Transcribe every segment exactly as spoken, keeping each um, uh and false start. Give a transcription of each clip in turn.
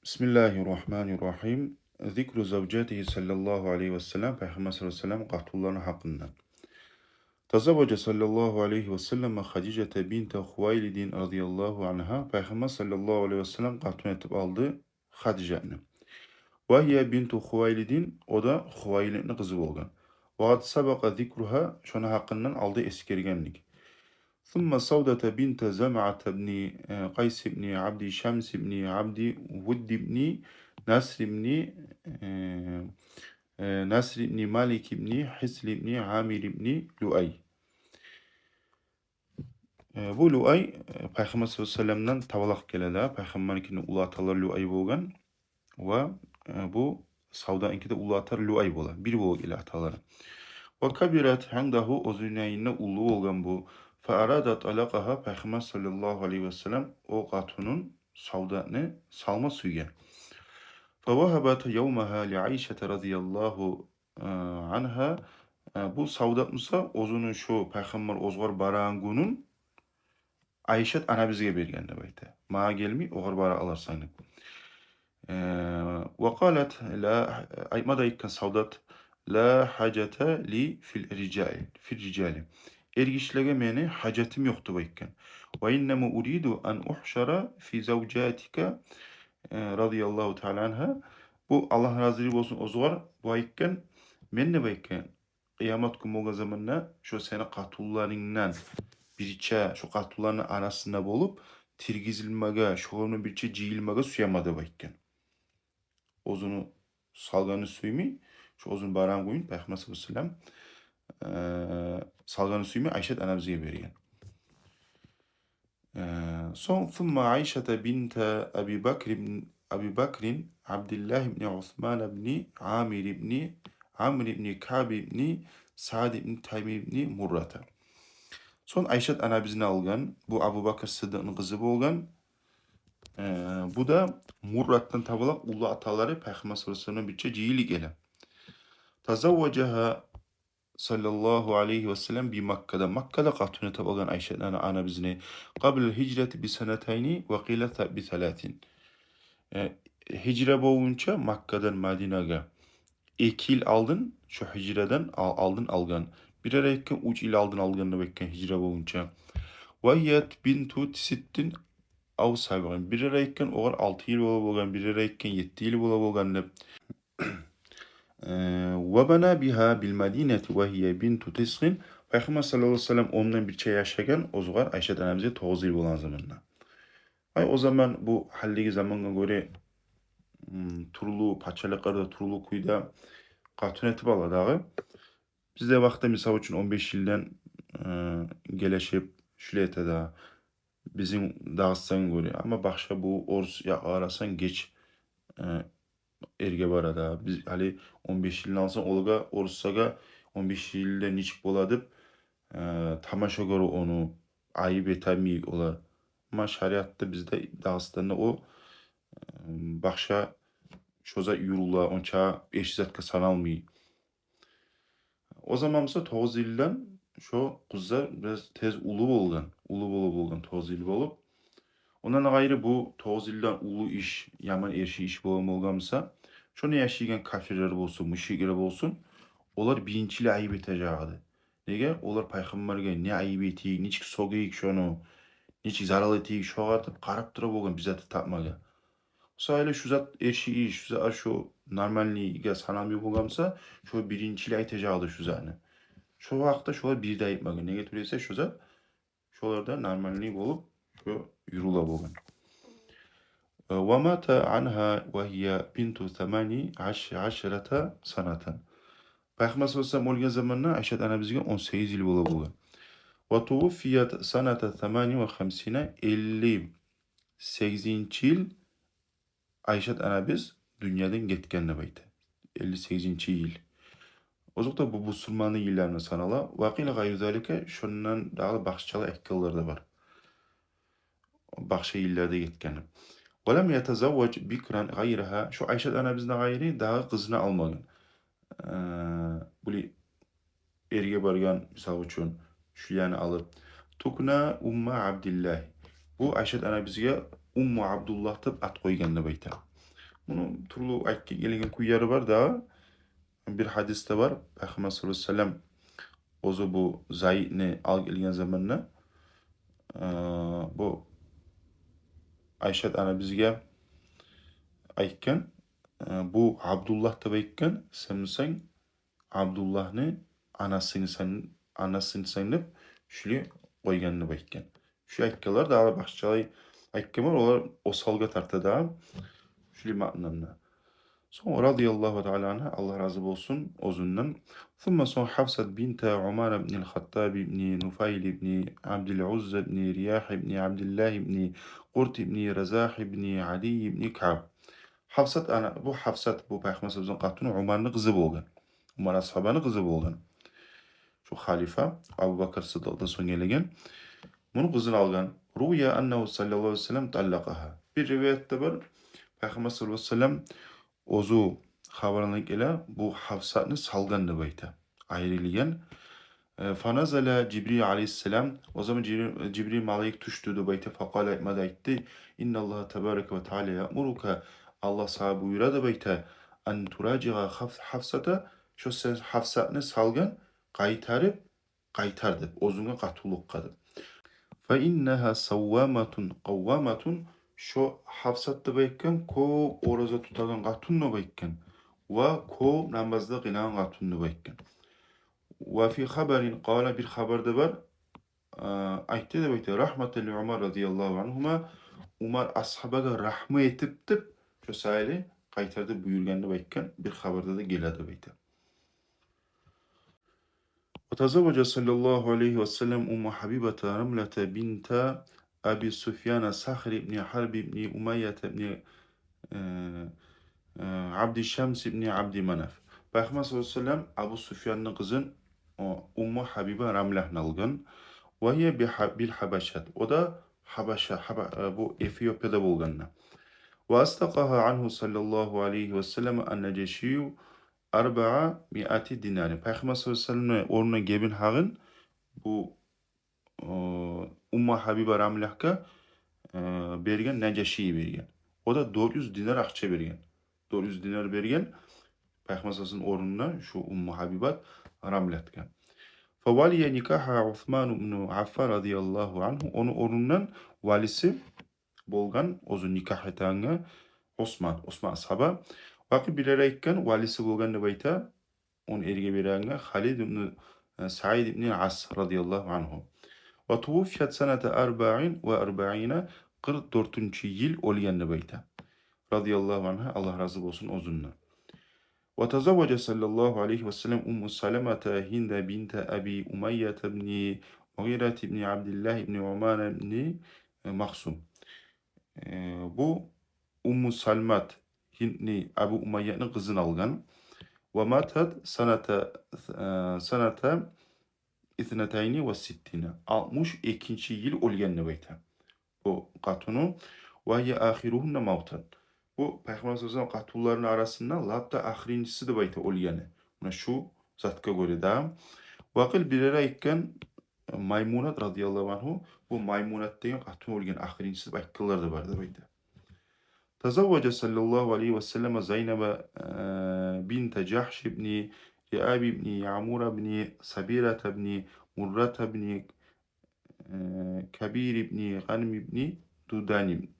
بسم الله الرحمن الرحيم. ذكر زوجاته صلى الله عليه وسلم. Пайхаммар саллаллагьу алайгьи ва саллам къатунларыны гьакъында. تزوج صلى الله عليه وسلم خديجة بنت خويلد رضي الله عنها. Пайхаммар саллаллагьу алайгьи ва саллам къатун этип алды Хадижатны. وهي بنت خويلد, о да Хувайлидни къызы болгъан. وقد سبق ذكرها, шону гьакъындан алда эсгергенбиз. ثم سودة بنت زمعة بن، э, قيس بن عبد شمس بن عبد ود بن نصر بن، э, э, نصر بن مالك بن حصل بن عامر بن لؤي. Э, бу Луай, э, Пайхаммар саллаллагьу алайгьи ва салламдан табалакъ геле де, Пайхаммарныкини уллу аталары Луай болгъан ва, э, бу Савданыки де уллу аталары Луай бола. Бир бола геле аталары. وكبرت عنده, оьзюню янында уллу болгъан бу. فأراد طلاقها, Пайхаммар саллаллагьу алайгьи ва саллам о къатунун Савданы салма сюйген. فوهبت يومها لعائشة رضي الله, э, عنها. Э, бу Савдат буса оьзюню шо Пайхаммар оьзюгер барагъан гюнюн Айшат анабызгъа берген деп айта. Магъа гелмей, огъар бара аларсан деп. Э, وقالت لا, айтма да айтгъан Савдат: لا حاجة لي في الرجال, في الرجال. Эргишилеге мени гьажатым ёкъ деп айтгъан. وإنما أريد أن أحشر في زوجاتك, э, رضي الله تعالى عنها. Бу Аллагь разилиги болсун оьзюгер, бу айтгъан, мен деп айтгъан, къыямат гюн болгъан заманда шо сени къатунларынгдан бирче, шо къатунларыны арасында болуп тиргизилмеге, шолар булан бирче жыйылмагъа сюемен деп айтгъан. Оьзюню салгъанны сюймей, шо оьзюню барагъан гюнюн Пайхаммар саллаллагьу алайгьи ва саллам, э, салгъанны сюймей Айшат анабызгъа берген. Э, сонг ثم عائشة بنت أبي بكر بن، أبي بكر عبد الله بن عثمان بن عامر بن عمرو بن كعب بن سعد بن تيم بن مرة. Сонг Айшат анабызны алгъан, бу Абу Бакр Сыддыкъны къызы болгъан. Э, бу да Мурратдан табалакъ уллу аталары Пайхаммар саллаллагьу алайгьи ва саллам бирче жыйылып геле. تزوجها صلى الله عليه وسلم بمكة. Маккада къатун этип алгъан Айшат ана, анабызны. قبل الهجرة بسنتين وقيل بثلاث. Э, гьижра болгъунча Маккадан Мадинагъа эки йыл алдын, шо гьижрадан ал-, алдын алгъан. Бирер айтгъан, уьч йыл алдын алгъан деп айтгъан гьижра болгъунча. وهي بنت ست أو سبع. Бирер айтгъан, огъар алты йыл бола болгъан, бирер айтгъан, етти йыл бола болгъан деп. Э, وبنى بها بالمدينة وهي بنت تسع. Пайхаммар саллаллагьу алайгьи ва саллам ондан бирче яшагъан, оьзюгер Айшат анабызгъа тогъуз йыл болгъан заманда. Ай, о заман бу гьалиги замангъа гёре, м, тюрлю пачалыкъларда тюрлю кюйде къатун этип ала дагъы. Бизде вакътиде, мисал учун, он беш йылдан, э, гелешип шулай эте де. Бизин Дагъыстангъа гёре. Амма башгъа бу орус якъгъа къарасанг геч, э, эрге бара да. Биз гьали он беш йылны алсанг, олагъа, орусгъа он беш йылда нечик бола деп, э, тамаша гёре ону, айып этмей олар. Амма шариатда бизде Дагъыстанда о, э, башгъа шо зат юрюле, онча эрши затгъа саналмай. О заман буса тогъуз йылдан шо къызлар бираз тез уллу болгъан, уллу бола болгъан тогъуз йыл болуп. Ондан къайры бу тогъуз йылдан уллу иш, яман эрши иш болгъан болгъан буса, шонда яшайгъан капирлер болсун, мушриклер болсун, олар биринчилей айып этежек эди. Неге? Олар Пайхаммаргъа не айып этейик, нечик сёгейик шону, нечик зарал этейик шогъар деп къарап тура болгъан бир зат да тапмагъа. Мисалы, шу зат эрши иш, шу зат, шу нормальныйге саналмай болгъан буса, шо биринчилей айтажакъ эди шу затны. Шо вакътиде шолар бир де айтмагъан. Неге тюгюл эсе, шу зат шоларда нормальный болуп, шо юрюле болгъан. Э, ومات عنها وهي بنت ثماني عشرة سنة. Пайхаммар саллаллагьу алайгьи ва саллам оьлген заманда Айшат анабызгъа он сегиз йыл бола болгъан. وتوفيت سنة ثماني وخمسين, элли сегизинчи йыл Айшат анабыз дюньядан гетген деп айта. Элли сегизинчи йыл. Озокъда, бу бусурманны йылларына санала. وقيل غير ذلك, шондан дагъы башгъача айтгъанлар да бар. Башгъа йылларда гетген. ولم يتزوج بكرا غيرها, шо Айшат анабыздан къайры дагъы къызны алмагъан. Э, булай эрге баргъан, мисал учун, шуланы алып. تكنى أم عبد الله. Бу Айшат анабызгъа Умму Абдуллагь деп ат къойгъан деп айта. Муну тюрлю айтып гелген кюйлери бар да. Бир гьадисде бар, Пайхаммар саллаллагьу алайгьи ва саллам оьзю бу Зайдни алып гелген заманда, э, бу Айшат анабызгъа айтгъан, э, бу Абдуллагь деп айтгъан, сен бусанг Абдуллагьны анасынсан, анасынсан деп, шулай къойгъан деп айтгъан. Шу айтгъанлар да, ала башгъалай айтгъан бар, олар осалгъа тарта да. Шулай маънада. Сонг, радияллагьу таала ангьа, Аллагь рази болсун оьзюнден. Сумма, сонг, Хафсат бинта Умар ибнил Хаттаб ибни Нуфайл ибни Абдил Узза ибни Риях ибни Абдиллагь ибни Къурт ибни Разах ибни Адий ибни Каъб. Хафсат ана, бу Хафсат, бу Пайхаммар саллаллагьу алайгьи ва салламны къатыны, Умарны къызы болгъан. Умар асгьабаны къызы болгъан. Шу халифа Абу Бакр Сыддыкъдан сонг гелеген. Муну къызын алгъан. Рувия аннагьу саллаллагьу алайгьи ва саллам таллакъагьа. Бир риваятда бар, Пайхаммар саллаллагьу алайгьи ва саллам оьзю хабарланып геле, бу Хафсатны салгъан деп айта. Айрылгъан. Э, фаназала Жибрил алайгьиссалам, о заман Жибрил, Жибрил малайик тюшдю деп айта, факъала, айтма да айтды, инналлагьа табарака ва таала яъмурука, Аллагь сагъа буюра деп айта, ан туражиъа Хаф-, Хафсата, шо сен Хафсатны салгъан, къайтарып, къайтар деп, оьзюнге къатынлыкъгъа деп. Фа иннагьа савваматун къавваматун, шо Хафсат деп айтгъан кёп ораза тутагъан къатын деп айтгъан. Ва кёп намазда къылагъан къатын деп айтгъан. Ва фи хабарин къала, бир хабарда бар, а, айтды деп айта, рахматан ли Умар радияллагьу ангьума, Умар асгьабагъа рагьму этип деп, шо саялы къайтарды буюргъан деп айтгъан, бир хабарда да геле деп айта. Ва тазавважа саллаллагьу алайгьи ва саллам Умма Хабибата Рамлата бинта Аби Суфьяна Сахр ибни Харб ибни Умайята ибни, э, э, Абди Шамс ибни Абди Манаф. Пайхаммар саллаллагьу алайгьи ва саллам Абу Суфьянны къызын, о, Умму Хабиба Рамланы алгъан. Ва гьия би Ха-, бил Хабашат. О да Хабаша, Хаба-, э, бу Эфиопияда болгъанда. Ва астакъагьа ангьу саллаллагьу алайгьи ва саллам ан-Нажашию арбаа миати динарин. Пайхаммар саллаллагьу алайгьи ва салламны орнуна гебин гьакъын бу, э, Умма Хабиба Рамлагъа, э, берген, Нажаши берген. О да дёрт юз динар акъча берген. Дёрт юз динар берген Пайхаммар саллаллагьу алайгьи ва салламны орнуна шу Умму Хабибат Рамлатгъа. Фавалия никагьа Усман ибну Аффан радияллагьу ангьу. Ону орнундан валиси болгъан, оьзю никагь этегенге, Усман, Усман асгьаба. Ва къыла, бирлери айтгъан, валиси болгъан деп айта, ону эрге берегенге, Халид ибн, э, Саид ибн Ас радияллагьу ангьу. Ва тувуффият саната арбаин ва арбаина, къыркъ дёртюнчю йыл оьлген деп айта. Радияллагьу ангьа, Аллагь рази болсун оьзюнден. Ва тазавважа саллаллагьу алайгьи ва саллам Умму Саламата Гьинда бинта Аби Умайята ибни Мугъират ибни Абдиллагь ибни Умар ибни, э, Махсум. Э, бу Умму Салмат Гьиндни, Абу Умайятны къызын алгъан. Ва матат саната, э, саната иснатайни ва ситтина. Алтмыш экинчи йыл оьлген деп айта бу къатыны. Ва гьия ахиругьунна мавтан. Бу Пайхаммар саллаллагьу алайгьи ва саллам къатынларыны арасында лап да ахырынчысы деп айта оьлгени. Муна шу затгъа гёре да. Ва къыла, бирлери айтгъан, Маймунат радияллагьу ангьу, бу Маймунат деген къатын оьлген ахырынчысы деп айтгъанлар да бар деп айта. Тазавважа саллаллагьу алайгьи ва саллам Зайнаба, э, бинта Жагьш ибни Риаб ибни Ямура ибни Сабирата ибни Муррата ибни, э, Кабир ибни Гъанм ибни Дудан ибни,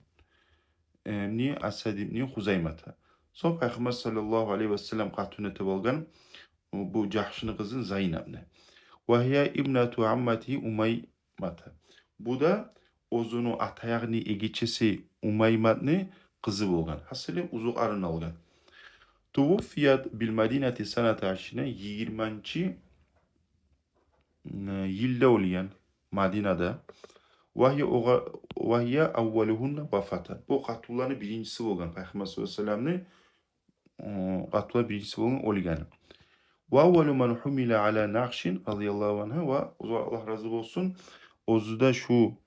э, ибни Асад ибни Хузаймата. Сонг Пайхаммар саллаллагьу алайгьи ва саллам къатын этип алгъан бу Жагьшны къызын Зайнабны. Ва гьия ибнату аммати Умаймата. Бу да оьзюню атаягъыны эгечиси Умайматны къызы болгъан. Гьасили, узукъ арын алгъан. Тувуффият бил Мадинати саната ишрина, йигирманчы, м, йылда оьлген Мадинада. Ва гьия огъа-, ва гьия аввалугьунна вафатан. Бу къатынланы биринчиси болгъан, Пайхаммар саллаллагьу алайгьи ва салламны, м, къатынланы биринчиси болгъан оьлгени. Ва аввалу ман гьумила ала нагъшин радияллагьу ангьа, ва оьзю, Аллагь рази болсун, оьзю де шу,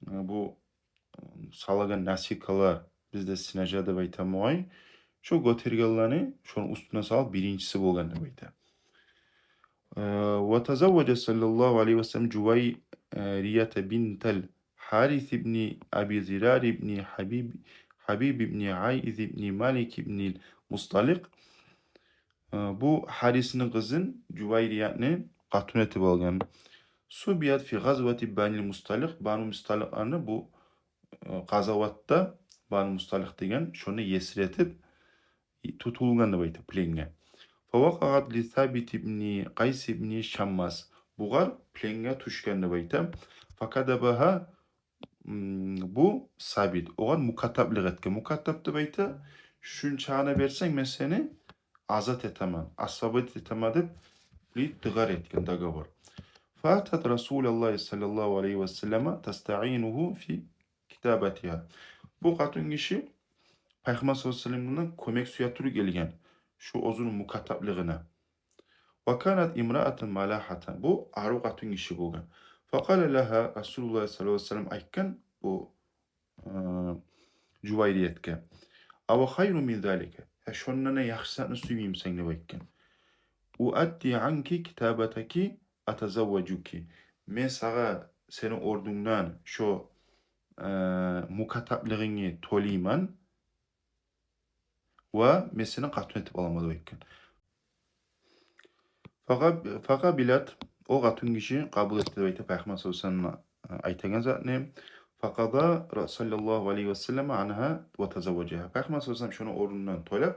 э, бу, м, салагъан носилкалар, бизде синажа деп айтамыз огъай, шо гётергенлени шону уьстюне салып биринчиси болгъан деп айта. Э, ва тазавважа саллаллагьу алайгьи ва саллам Жувай-, э, Рията бинтал Гьарис ибни Аби Зирар ибни Гьабиб, Хабиб ибни Айз ибни Малик ибнил Мусталикъ. Э, бу Гьарисни къызын Жувайриятны къатын этип алгъан. Субият фи гъазвати Банил Мусталикъ, Бану Мусталикъланы бу, э, къазаватда, Бану Мусталикъ деген, шонда есир этип тутулгъан деп айта пленге. Фавакъаат ли Сабит ибни Къайс ибни Шаммас. Бугъар пленге тюшген деп айта. Факатабагьа, м, бу Сабит огъар мукатаблыкъ этген. Мукатаб деп айта, шунчагъына берсенг, мен сени азат этемен, освободить этемен деп, бир дыгъар этген, договор. Фаатат Расулаллагьи саллаллагьу алайгьи ва саллама тастаинугьу фи китабатигьа. Бу къатын гиши Пайхаммар саллаллагьу алайгьи ва салламдан кёмек сюе туруп гелген шу оьзюню мукатаблыгъына. Ва канат имраатан малахатан. Бу арив къатын гиши болгъан. Факъала лагьа Расулуллагь саллаллагьу алайгьи ва саллам, айтгъан бу, э, Жувайриятгъа: «Ава хайру мин залика?» Я, шондан да яхшы затны сюймеймисен деп айтгъан. «Уадди анки китабатаки атазавважуки». Мен сагъа сени орнунгдан шо, э, мукатаблыгъынгны тёлеймен ва мен сени къатын этип аламан деп айтгъан. Факъаб-, факъабилат, о къатын гиши къабул этди деп айта Пайхаммар саллаллагьу алайгьи ва саллам айтагъан затны. Факъада ра-, саллаллагьу алайгьи ва саллам ангьа ва тазавважагьа. Пайхаммар саллаллагьу алайгьи ва саллам шону орнундан тёлеп,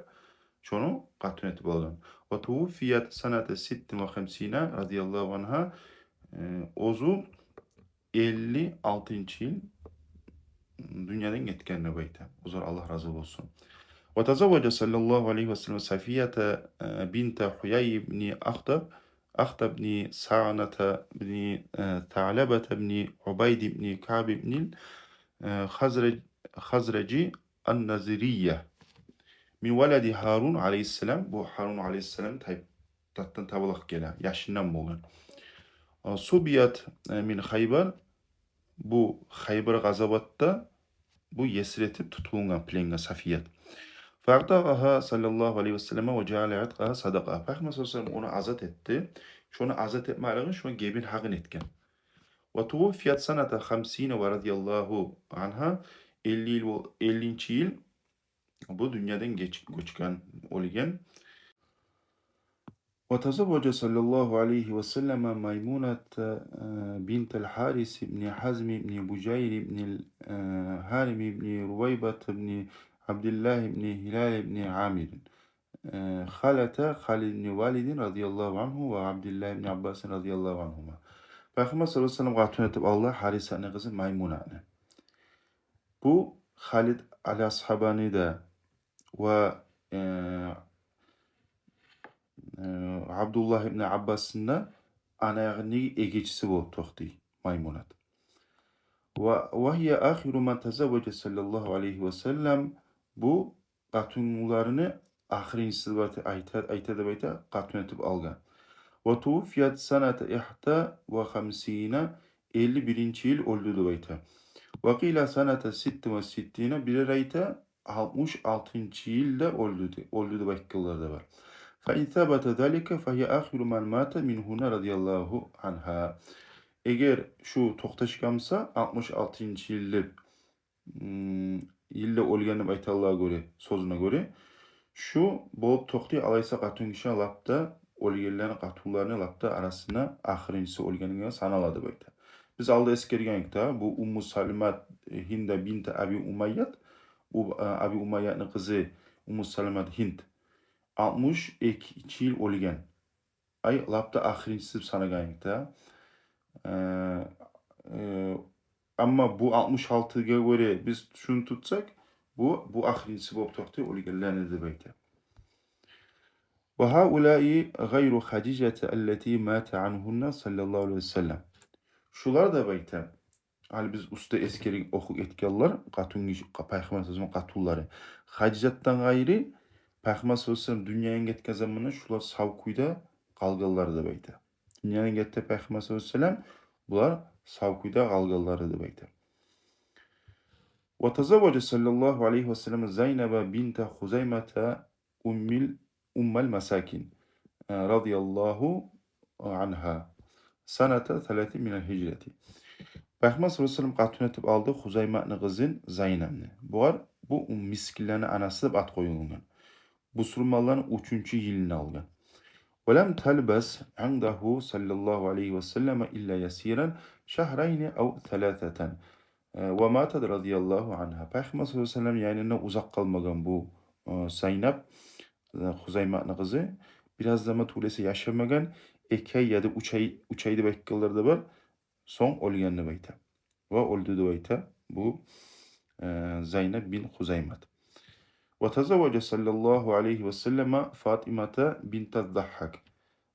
шону къатын этип алгъан. Ва тувуффият саната ситтин ва хамсина радияллагьу ангьа. Э, оьзю элли алтынчы йыл дюньядан гетген деп айта. Оьзлер, Аллагь рази болсун. Ва тазавважа саллаллагьу алайгьи ва саллам Сафията, э, бинта Хуяй ибни Ахтаб, Ахтаб ибни Саъната ибни, э, Таълабата ибни Убайд ибни Каъб ибни, э, Хазраж-, Хазражи ан-Назирия. Мин валади Гьарун алайгьиссалам, бу Гьарун алайгьиссалам тайп-, татдан табалакъ геле, яшындан болгъан. Э, субият, э, мин Хайбар, бу Хайбар къазаватда бу есир этип тутулунгъан пленге Сафият. Фаътакъагьа саллаллагьу алайгьи ва саллама ва жаъала итъкъагьа садакъа. Пайхаммар саллаллагьу алайгьи ва саллам ону азат этди. Шону азат этмеклигин, шону гебин гьакъын этген. Ва тувуффият саната хамсина ва радияллагьу ангьа, элли йыл бол-, эллинчи йыл бу дюньядан геч-, гёчген, оьлген. Ва тазавважа саллаллагьу алайгьи ва саллама Маймуната, э, бинтал Гьарис ибни Гьазм ибни Бужайр ибни, э, Гьарим ибни Рувайбат ибни Абдиллагь ибни Гьилал ибни Амир, э, халата Халид ибни Валидин радияллагьу ангьу ва Абдиллагь ибни Аббасин радияллагьу ангьума. Пайхаммар саллаллагьу алайгьи ва саллам къатын этип алды Гьарисатны къызы Маймунатны. Бу Халид али асгьабаны да ва, э, э, Абдуллагь ибни Аббасны да ана ягъындагъы эгечиси болуп токътай Маймунат. Ва, ва гьия ахиру ман тазавважа саллаллагьу алайгьи ва саллам, бу къатынларыны ахырынчысы деп айта, айта деп айта, къатын этип алгъан. Ва тувуффият саната ихда ва хамсина, элли биринчи йыл оьлдю деп айта. Ва къила саната ситта ва ситтина, бирер айта, алтмыш алтынчы йылда оьлдю де-, оьлдю деп айтгъанлар да бар. Фа ин сабата залика, фа гьия ахиру ман мата мингьунна радияллагьу ангьа. Эгер шу токъташгъан буса, алтмыш алтынчы йыл деп, м, йылда оьлген деп айтагъанлагъа гёре, сёзюне гёре, шу болуп токътай, алайса, къатын гиши лап да оьлгенлени, къатынларыны лап да арасында ахырынчысы оьлгенге санала деп айта. Биз алда эсгерген эдик де, бу Умму Саламат, э, Гьинда бинта Аби Умайят, бу, э, Аби Умаятны къызы Умму Саламат Гьинд, алтмыш экинчи йыл оьлген. Ай, лап да ахырынчысы деп санагъан эдик де. Э, э, амма бу алтмыш алтыгъа гёре биз шуну тутсакъ, бу, бу ахырынчысы болуп токътай оьлгенлени деп айта. Ва гьаулаи гъайру Хадижата аллати мата ангьунна саллаллагьу алайгьи ва саллам. Шулар деп айта, гьали биз уьстде эсгерип охуп гетгенлер, къатын гиши, къа-, Пайхаммар саллаллагьу алайгьи ва саллам къатынлары. Хадижатдан къайры, Пайхаммар саллаллагьу алайгьи ва саллам дюньядан гетген заманда шулар сав кюйде къалгъанлар деп айта. Дюньядан гетди Пайхаммар саллаллагьу алайгьи ва саллам, булар сав кюйде къалгъанлар деп айта. Ва тазавважа саллаллагьу алайгьи ва саллам Зайнаба бинта Хузаймата уммил, уммал масакин, э, радияллагьу ангьа, саната саласин минал гьижрати. Пайхаммар саллаллагьу алайгьи ва саллам къатын этип алды Хузайматны къызын Зайнабны. Бугъар Бу мискинлени анасы деп ат къоюлгъан. Бусурманланы уьчюнчю йылын алгъан. Ва лам талбас индагьу саллаллагьу алайгьи ва саллама илла ясиран, шагьрайни ав саласатан. Э, ва матат радияллагьу ангьа. Пайхаммар саллаллагьу алайгьи ва саллам янында узакъ къалмагъан бу, э, Зайнап, э, Хузайматны къызы. Бираз заман тюгюл эсе яшамагъан, эки ай яда уьч ай, уьч ай деп айтгъанлар да бар. Сонг оьлген деп айта. Ва оьлдю деп айта бу, э, Зайнап бин Хузаймат. Ва тазавважа саллаллагьу алайгьи ва саллама Фатимата бинта Загьгьак.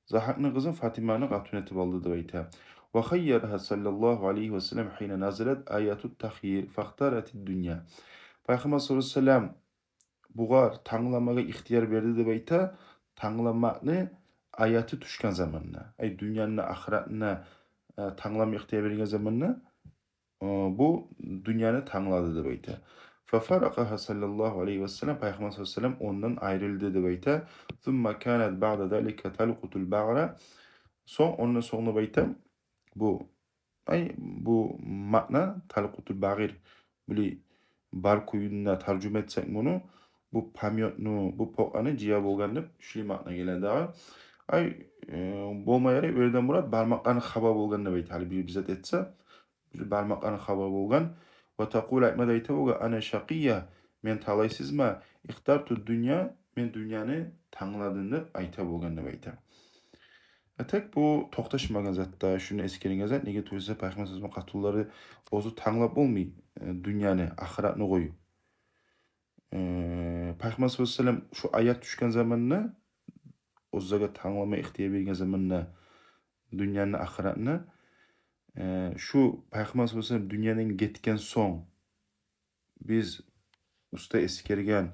Загьгьакны къызын Фатиманы къатын этип алды деп айта. Ва хайярагьа саллаллагьу алайгьи ва саллам гьина назалат аятут тахйир фахтарат дунья. Пайхаммар саллаллагьу алайгьи ва саллам бугъар тангламагъа ихтияр берди деп айта, тангламакъны аяты тюшген заманда. Ай, дюньяны, ахыратны, э, танглама ихтияр берген заманда, э, бу дюньяны танглады деп айта. Фафаракъагьа саллаллагьу алайгьи ва саллам, Пайхаммар саллаллагьу алайгьи ва саллам ондан айрылды деп айта. Сумма канат баъда залика талкъутул багъра. Сонг, ондан сонг деп айта, бу Ай, бу маъна талкъутул багъир. Булай бар кюйде таржума этсек муну, бу помётну, бу покъаны жыя болгъан деп, шулай маъна геле дагъы. Ай, э, болма ярай, о ерден мурат бармакъланы хаба болгъан деп айта. Гьали бир, бир зат этсе, бир бармакъланы хаба болгъан. Ва такъул, айтма да айта болгъан: «Ана шакъия, мен талайсызман, ихтарту дунья, мен дюньяны тангладым», — деп айта болгъан деп айта. Э, тек бу токъташмагъан зат да, шуну эсгерген зат, неге тюгюл эсе Пайхаммар саллаллагьу алайгьи ва саллам къатынлары оьзю танглап болмай, э, дюньяны, ахыратны къоюп. Э, Пайхаммар саллаллагьу алайгьи ва саллам шу аят тюшген заманда, оьзлеге танглама ихтияр берген заманда дюньяны, ахыратны, э, шу Пайхаммар саллаллагьу алайгьи ва саллам дюньядан гетген сонг, биз уьстде эсгерген,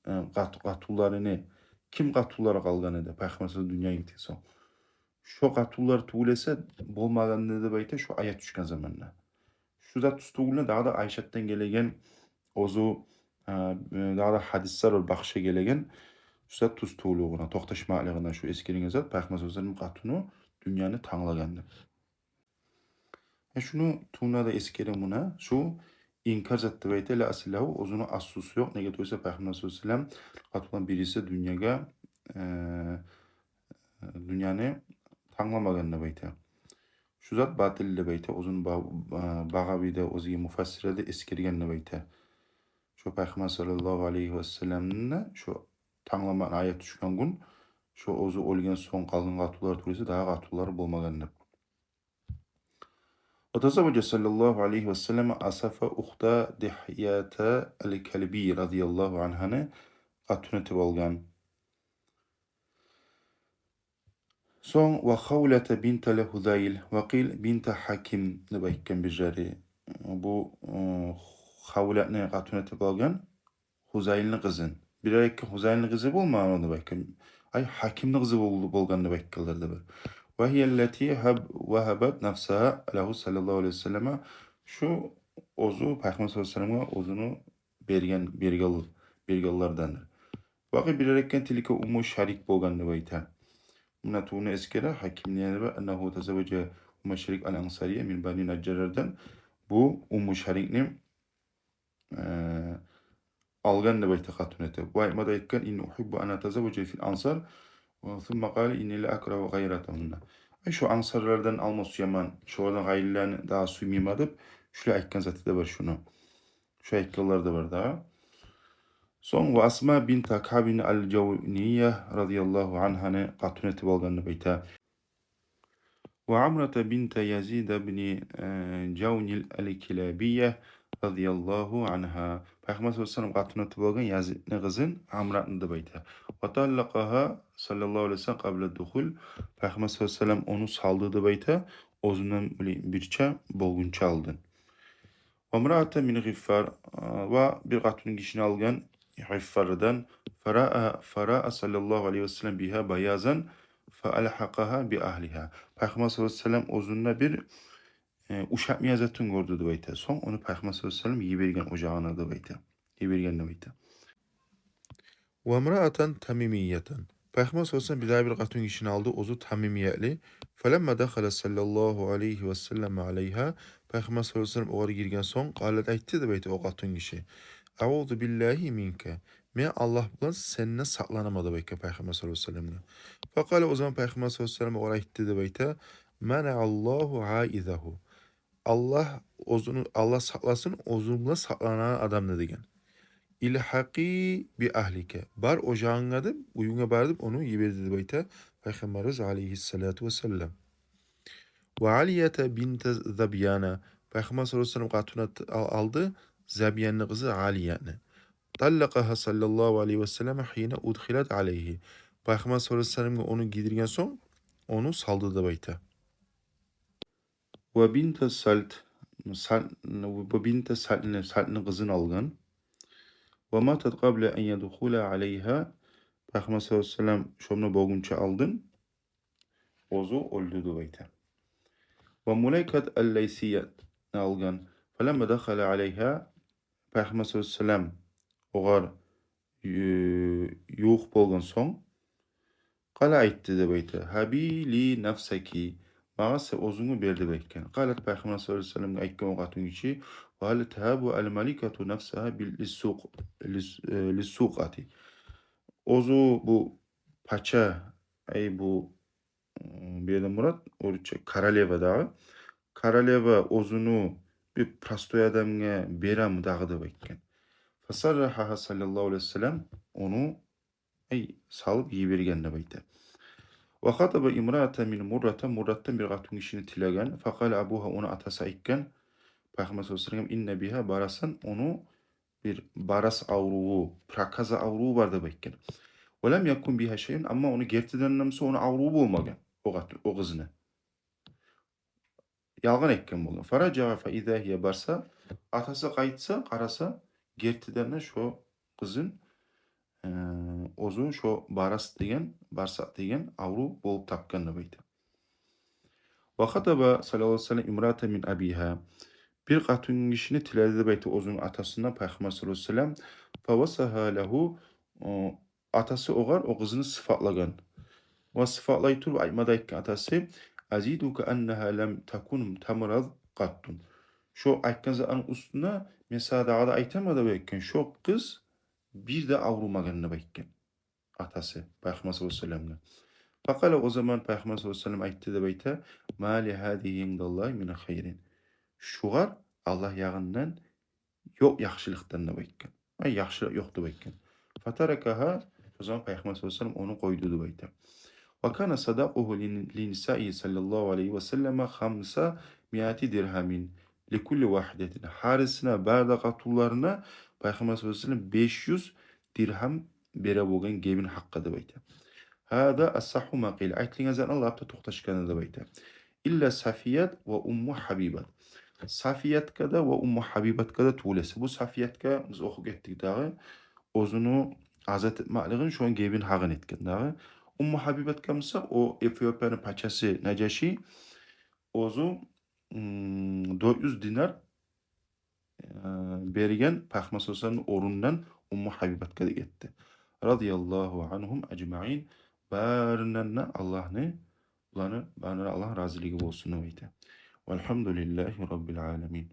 э, къат-, къатынларыны, ким къатынлары къалгъан эди Пайхаммар саллаллагьу алайгьи ва саллам дюньядан гетген сонг? Шо къатынлар тюгюл эсе болмагъан эди деп айта шу аят тюшген заманда. Шу зат тюз тюгюлюне дагъы да Айшатдан гелеген, оьзю, э, дагъы да гьадислер бар башгъа гелеген, шу зат тюз тюгюлюгюне, токъташмакълыгъына шу эсгерген зат, Пайхаммар саллаллагьу алайгьи ва саллам къатыны дюньяны танглагъан деп. Э, шуну тюбюнде де эсгере муна, шу инкар зат деп айта, ла асла лагьу, оьзюню аслусу ёкъ. Неге тюгюл эсе Пайхаммар саллаллагьу алайгьи ва саллам къатынлар бириси дюньягъа, э, дюньяны тангламагъан деп айта. Шу зат батил деп айта, оьзюню Ба-, Ба-, Багъавиде, оьзге муфассирлер де эсгерген деп айта. Шу Пайхаммар саллаллагьу алайгьи ва салламны шу тангламакъны аят тюшген гюн, шу оьзю оьлген сонг къалгъан къатынлар тюгюл эсе дагъы къатынлар болмагъан деп. Ва тазавважа саллаллагьу алайгьи ва саллам Асафа ухта Дигьята ал-Калби радияллагьу ангьаны къатын этип алгъан. Сонг ва Хавлата бинта Хузайл, ва къил бинта Гьаким деп айтгъан бирлери. Бу, э, Хавлатны къатын этип алгъан. Хузайлны къызын. Бир айткъан Хузайлны къызы болмагъан деп айтгъан. Ай, Гьакимни къызы бол-, болгъан деп айтгъанлар да бар. Ва гьия аллати гьаб-, вагьабат нафсагьа лагьу саллаллагьу алайгьи ва саллама. Шу оьзю Пайхаммар саллаллагьу алайгьи ва салламгъа оьзюн берген, берген, бергенлердендир. Бакъы бир айткъан тилка Умму Шарик болгъан деп айта. Муна тюбюнде эсгере, Гьакимни ери бар, аннагьу тазавважа Умма Шарик ал-Ансария мин Бани Наджжарлардан. Бу Умму Шарикни э, алгъан деп айта къатын этип. Ва айтма да айтгъан: «Инни угьиббу ан атазавважа фил ансар, ва сумма къала: инни ла акрагьу гъайратагьунна». Ай, шу ансарлардан алма сюемен, шолардан къайрыланы дагъы сюймеймен деп, шулай айтгъан заты да бар шуну. Шулай айтгъанлар да бар дагъы. Сонг ва Асма бинта Каъбин ал-Жавния радияллагьу ангьаны къатын этип алгъан деп айта. Ва Амрата бинта Язид ибни, э, Жавнил ал-Килабия радияллагьу ангьа. Пайхаммар саллаллагьу алайгьи ва саллам къатын этип алгъан Язидни къызын Амратны деп айта. Ва таллакъагьа саллаллагьу алайгьи ва саллам къабла духул. Пайхаммар саллаллагьу алайгьи ва саллам ону салды деп айта, оьзюнден бир, бирче болгъунча алдын. Ва мраата мин Гъиффар, э, ва бир къатын гишини алгъан Гъиффардан. Фараа, фараа саллаллагьу алайгьи ва саллам бигьа баязан фа алгьакъагьа би агьлигьа. Пайхаммар саллаллагьу алайгьи ва саллам оьзюнде бир, э, ушатмайгъан затын гёрдю деп айта. Сонг ону Пайхаммар саллаллагьу алайгьи ва саллам йиберген ожагъына деп айта. Йиберген деп айта. Ва мраатан тамимиятан. Пайхаммар саллаллагьу алайгьи ва саллам бир дагъы бир къатын гишини алды, оьзю тамимиятлы. Фаламма дахала саллаллагьу алайгьи ва саллам алайгьа. Пайхаммар саллаллагьу алайгьи ва саллам огъар гирген сонг, къалат, айтды деп айта о къатын гиши. «Аузу биллагьи минка». Мен Аллагь булан сенден сакъланаман деп айтгъан Пайхаммар саллаллагьу алайгьи ва салламгъа. Факъала, о заман Пайхаммар саллаллагьу алайгьи ва саллам огъар айтды деп айта: «Манааллагьу аизагьу». Аллагь оьзюню, Аллагь сакъласын оьзюню булан сакъланагъан адамны деген. «Илгьакъи би агьлика». Бар ожагъынга деп, уьюнге бар деп, ону йиберди деп айта Пайхаммарыбыз алайгьиссалату вассалам. «Ва Алията бинта Забияна». Пайхаммар саллаллагьу алайгьи ва саллам къатынына т-, ал-, алды Забиянны къызы Алияны. «Таллакъагьа саллаллагьу алайгьи ва саллам гьина удхилат алайгьи». Пайхаммар саллаллагьу алайгьи ва салламгъа ону гийдирген сонг, ону салды деп айта. «Ва бинта Сальт», Сальт, «ва бинта Сальт», Сальтны къызын алгъан. «Ва матат къабла ан ядхула алайгьа». Пайхаммар саллаллагьу алайгьи ва саллам шонда болгъунча алдын оьзю оьлдю деп айта. «Ва Мулайкат ал-Лайсиятны алгъан». «Фаламма дахала алайгьа». Пайхаммар саллаллагьу алайгьи ва саллам огъар ю-, ювукъ болгъан сонг, къала, айтды деп айта: «Гьаби ли нафсаки». Магъа сен оьзюнгню бер деп айтгъан. Къалат, Пайхаммар саллаллагьу алайгьи ва салламгъа айтгъан о къатынгиши: «Ва гьал тагьабу ал-маликату нафсагьа бил-, лиссукъ-, лис-, э, лиссукъати». Оьзю бу пача, ай бу, м, бу ерде мурат, орусча королева дагъы. Королева оьзюню бир простой адамгъа береми дагъы деп айтгъан. Фасаррагьагьа саллаллагьу алайгьи ва саллам, ону, ай, салып йиберген деп айта. «Ва хатаба имраатан мин Муррата», Мурратдан бир къатынгишини тилеген. «Факъала абугьа», ону атасы айтгъан Пайхаммар саллаллагьу алайгьи ва саллам: «Инна бигьа барасан», ону бир барас авруву, проказа авруву бар деп айтгъан. «Ва лам якун бигьа шайъун», амма ону гертиден де буса ону авруву болмагъан, о къат-, о къызны. Ялгъан айтгъан болгъан. «Фаражаа фа иза гьия барса», атасы къайтса, къараса, гертиден де шо къызын, э, оьзю шо барас деген, барсакъ деген аврув болуп тапгъан деп айта. «Ва хатаба саллаллагьу алайгьи ва саллам имраатан мин абигьа». Бир къатынгишини тиледи деп айта оьзюню атасындан Пайхаммар саллаллагьу алайгьи ва саллам. «Фавасафагьа лагьу», о, атасы огъар о къызны сыфатлагъан. Ва сыфатлай туруп айтма да айтгъан атасы: «Азидука аннагьа лам такун тамрад къатту». Шо айтгъан затны уьстюне мен сагъа дагъы да айтаман деп айтгъан. Шо къыз бир де аврумагъан деп айтгъан атасы Пайхаммар саллаллагьу алайгьи ва салламгъа. Факъала, о заман Пайхаммар саллаллагьу алайгьи ва саллам айтды деп айта: «Ма ли гьазигьи индаллагьи мин хайрин». Шугъар Аллагь ягъындан ёкъ яхшылыкъдан деп айтгъан. Ай, яхшылыкъ ёкъ деп айтгъан. «Фатаракагьа», о заман Пайхаммар саллаллагьу алайгьи ва саллам ону къойду деп айта. «Ва кана садакъугьу лин-, линисаи саллаллагьу алайгьи ва саллама хамса миати диргьамин ликулли вагьидатин». Гьарисине, бары да къатынларына Пайхаммар саллаллагьу алайгьи ва саллам беш юз диргьам бере болгъан гебин гьакъгъа деп айта. «Гьаза асахху ма къил». Айтылгъан затны лап да токъташгъаны деп айта. «Илла Сафият ва Умму Гьабибат». Сафиятгъа да ва Умму Гьабибатгъа да тюгюл эсе. Бу Сафиятгъа биз охуп гетдик дагъы. Оьзюню азат этмеклигин, шону гебин гьакъын этген дагъы. Умму Гьабибатгъа буса, о Эфиопияны пачасы Нажаши оьзю, м, дёрт юз динар э, берген Пайхаммар саллаллагьу алайгьи ва салламны орнундан Умму Гьабибатгъа да гетди. Радияллагьу ангьум ажмаин. Барындан да Аллагьны, буланы барына Аллагь разилиги болсун деп айта. Валгьамдулиллагьи раббил аламин.